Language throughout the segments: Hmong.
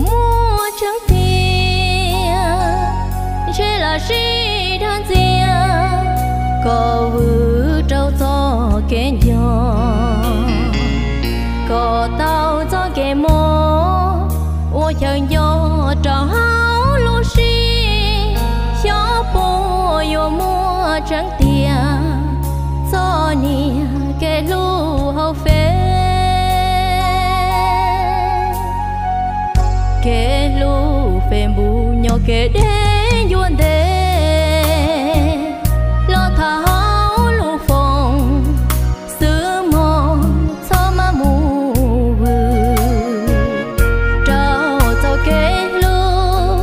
Muaj tseeb tiag, ntshe lam sib dhawv ntxias, kom vwm rau txoj kev nco, kom tau txoj kev mob uas chaw nco rau hauv lub siab. Xyov puas yuav muaj tseeb tiag txoj niag kev hlub hauv feb. Kev hlub Facebook nyob kev deb ncua ntev, los thaum hauv lub foos xwb mog, txhob maj mus vwm rau txoj kev hlub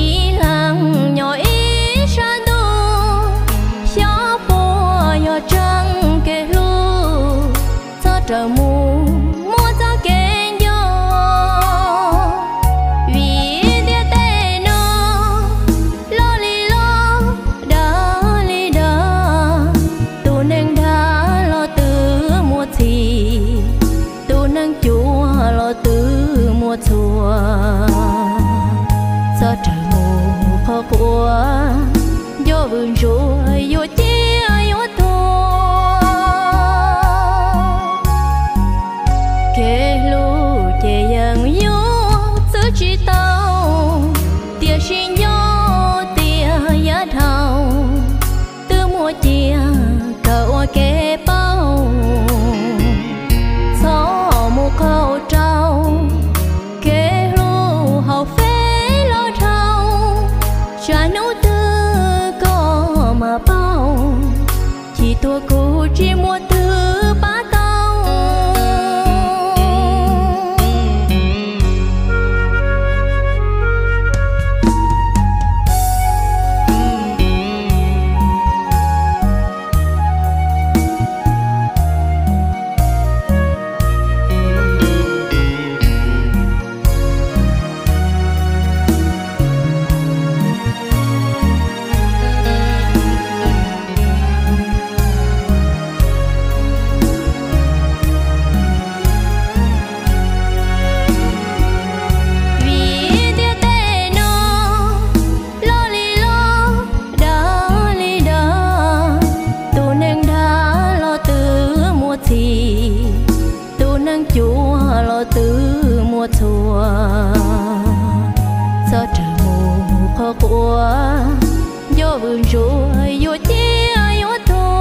ib leeg nyob ib sab ntuj. Xyov puas yog tseeb kev hlub, txhob rawm mus muab txoj kev nco. Vim ntiaj teb no loj li loj, dag li dag, tus neeg dag los twb muaj txhij, tus neeg cuav los twb muaj txhua. Txhob rawm mus qhov quav, nco vwm ntsuav yuav ciaj yuav tuag. Kev hlub ces yeej yuav txwv tsis tau, tiam sis nco tias yav dhau twb muaj cia kawg ua kev paub. Txhob mus qaug rau kev hlub hauv feb los dhau, tsam hnub twg koj mam paub, chim tuag kuv tsis muaj twg pab tau. Vim ntiaj teb no loj li loj, dag li dag, tus neeg dag los twb muaj txhij, tus neeg cuav los twb muaj txhua. Txhob rawm mus qhov quav, nco vwm ntsuav yuav ciaj yuav tuag.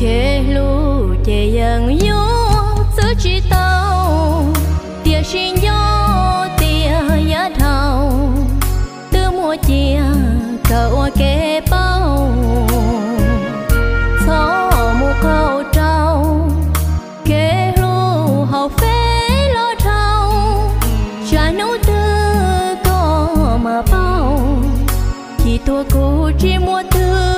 Kev hlub ces yeej yuav txwv tsis tau, tiam sis nco tias yav dhau twb muaj cia kawg ua kev paub. Txhob mus qaug rau kev hlub hauv feb los dhau, tsam hnub twg koj mam paub, chim tuag kuv tsis muaj twg